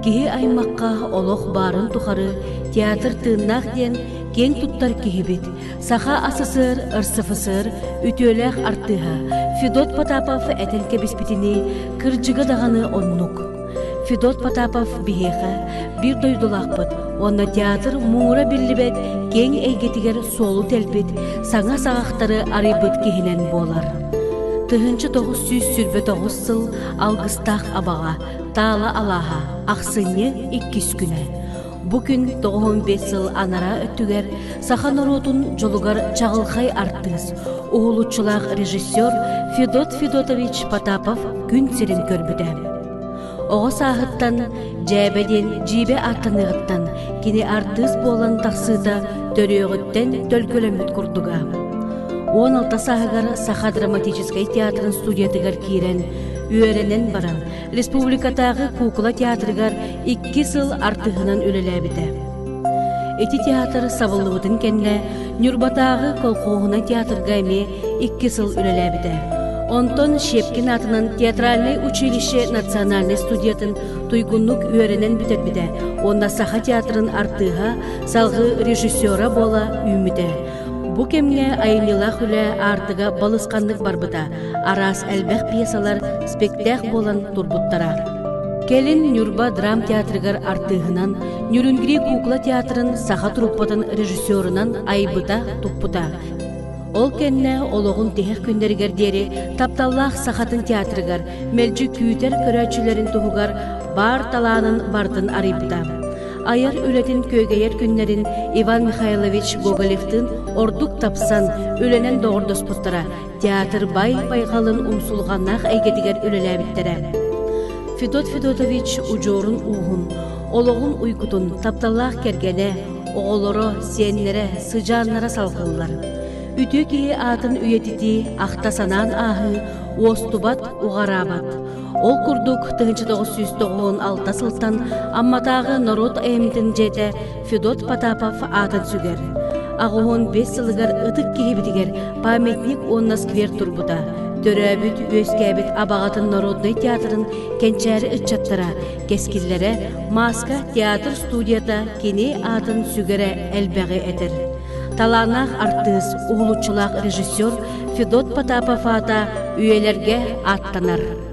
Киһи аймахха олох баарын тухары театр тыыннаах диэн киэҥ туттар киһибит, Саха АССР РСФСР үтүөлээх артыыһа Федот Потапов этэн кэбиспитинии, кырдьыга даҕаны оннук. Федот Потапов биһиэхэ биир дойдулаахпыт уонна театр муҥура биллибэт киэҥ эйгэтигэр суолу тэлбит, саҥа саҕахтары арыйбыт киһинэн буолар. 1929 сыл алгыстаах абаҕа Таала алааһа ахсынньы иккис күнэ. Бу күн 95 сыл анараа өттүгэр саха норуотун дьолугар чаҕылхай артыыс, уһулуччулаах режиссер Федот Федотович Потапов күн сирин көрбүтэ. Оҕо сааһыттан Дьээбэ диэн дьиибэ ааттаныаҕыттан кини артыыс буолан тахсыыта төрүөҕүттэн төлкөлөммүт курдуга. 16 сааһыгар Саха драматическай театрын студиятыгар киирэн, үөрэнэн баран, республикатааҕы куукула театрыгар икки сыл артыыһынан үлэлээбитэ. Ити театр сабыллыбытын кэннэ Ньурбатааҕы колхоһунай театрга эмиэ икки сыл үлэлээбитэ. Онтон Щепкин аатынан театральнай училище национальнай студиятын туйгуннук үөрэнэн бүтэрбитэ уонна Саха театрын артыыһа, салгыы режиссера буола үүммүтэ. Бу кэмҥэ айымньылаах үлэ аартыга балысханнык барбыта, араас элбэх пьесалар спектакль буолан турбуттара. Кэлин Ньурба драм театрыгар артыыһынан, Нюрюнгри кукла театрын саха труппатын режиссерунан айбыта-туппута. Ол кэннэ олоҕун тиһэх күннэригэр диэри тапталлаах сахатын театрыгар мэлдьи күүтэр көрөөччүлэрин туһугар баар талаанын барытын арыйбыта. Айар үлэтин күөгэйэр күннэрин Иван Михайлович Гоголевтыын ордук тапсан, үлэнэн доҕордоспуттара, театр бай байҕалын умсулҕаннаах эйгэтигэр үлэлээбиттэрэ. Федот Федотович удьуорун ууһун, олоҕун уйгутун тапталлаах кэргэнэ, оҕолоро, сиэннэрэ, сыдьааннара салҕыыллар. Үтүө киһи аатын үйэтитии, ахта санаан ааһыы, уостубат, уҕараабат. Ол курдук, 1996 сылтан Амматааҕы норуот айымньытын дьиэтэ Федот Потапов аатын сүгэр. 85 сылыгар ытык киһибитигэр памятник уонна сквер турбута. Төрөөбүт, үөскээбит Абаҕатын народнай театрын кэнчээри ыччаттара, кэскиллэрэ Маска театр студията кини аатын сүгэрэ элбэҕи этэр. Талааннаах артыыс, уһулуччулаах режиссер Федот Потапов аата үйэлэргэ ааттанар.